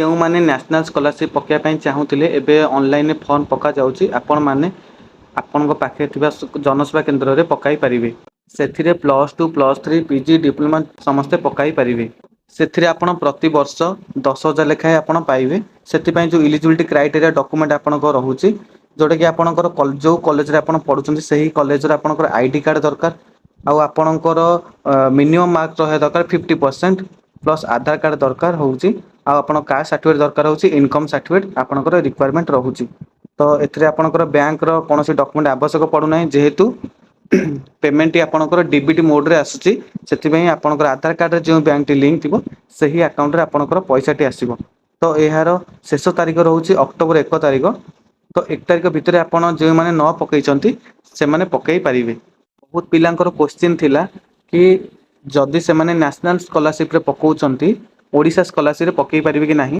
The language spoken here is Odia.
ଯେଉଁମାନେ ନ୍ୟାସନାଲ୍ ସ୍କଲାରସିପ୍ ପକାଇବା ପାଇଁ ଚାହୁଁଥିଲେ, ଏବେ ଅନଲାଇନରେ ଫର୍ମ ପକାଯାଉଛି। ଆପଣମାନେ ଆପଣଙ୍କ ପାଖରେ ଥିବା ଜନସେବା କେନ୍ଦ୍ରରେ ପକାଇ ପାରିବେ। ସେଥିରେ +2, +3, PG, diploma ସମସ୍ତେ ପକାଇ ପାରିବେ। ସେଥିରେ ଆପଣ ପ୍ରତିବର୍ଷ 10,000 ଲେଖାଏଁ ଆପଣ ପାଇବେ। ସେଥିପାଇଁ ଯେଉଁ ଇଲିଜିବିଲିଟି କ୍ରାଇଟେରିଆ, ଡକୁମେଣ୍ଟ ଆପଣଙ୍କର ରହୁଛି, ଯେଉଁଟାକି ଆପଣଙ୍କର ଯେଉଁ କଲେଜରେ ଆପଣ ପଢ଼ୁଛନ୍ତି, ସେହି କଲେଜର ଆପଣଙ୍କର ID card ଦରକାର। ଆଉ ଆପଣଙ୍କର ମିନିମମ୍ ମାର୍କ ରହିବା ଦରକାର 50%, ପ୍ଲସ୍ ଆଧାର କାର୍ଡ଼ ଦରକାର ହେଉଛି। ଆଉ ଆପଣ କାଷ୍ଟ ସାର୍ଟିଫିକେଟ୍ ଦରକାର ହେଉଛି, ଇନକମ୍ ସାର୍ଟିଫିକେଟ୍ ଆପଣଙ୍କର ରିକ୍ୱାରମେଣ୍ଟ ରହୁଛି। ତ ଏଥିରେ ଆପଣଙ୍କର ବ୍ୟାଙ୍କର କୌଣସି ଡକୁମେଣ୍ଟ ଆବଶ୍ୟକ ପଡ଼ୁନାହିଁ। ଯେହେତୁ ପେମେଣ୍ଟଟି ଆପଣଙ୍କର ଡିବିଟି ମୋଡ଼ରେ ଆସୁଛି, ସେଥିପାଇଁ ଆପଣଙ୍କର ଆଧାର କାର୍ଡ଼ରେ ଯେଉଁ ବ୍ୟାଙ୍କଟି ଲିଙ୍କ ଥିବ, ସେହି ଆକାଉଣ୍ଟରେ ଆପଣଙ୍କର ପଇସାଟି ଆସିବ। ତ ଏହାର ଶେଷ ତାରିଖ ରହୁଛି ଅକ୍ଟୋବର 1 ତାରିଖ। ତ 1 ତାରିଖ ଭିତରେ ଆପଣ ଯେଉଁମାନେ ନ ପକାଇଛନ୍ତି, ସେମାନେ ପକାଇ ପାରିବେ। ବହୁତ ପିଲାଙ୍କର କୋଶ୍ଚିନ୍ ଥିଲା କି ଯଦି ସେମାନେ ନ୍ୟାସନାଲ୍ ସ୍କଲାରସିପ୍ରେ ପକାଉଛନ୍ତି, ଓଡ଼ିଶା ସ୍କଲାରସିପ୍ରେ ପକାଇ ପାରିବେ କି ନାହିଁ।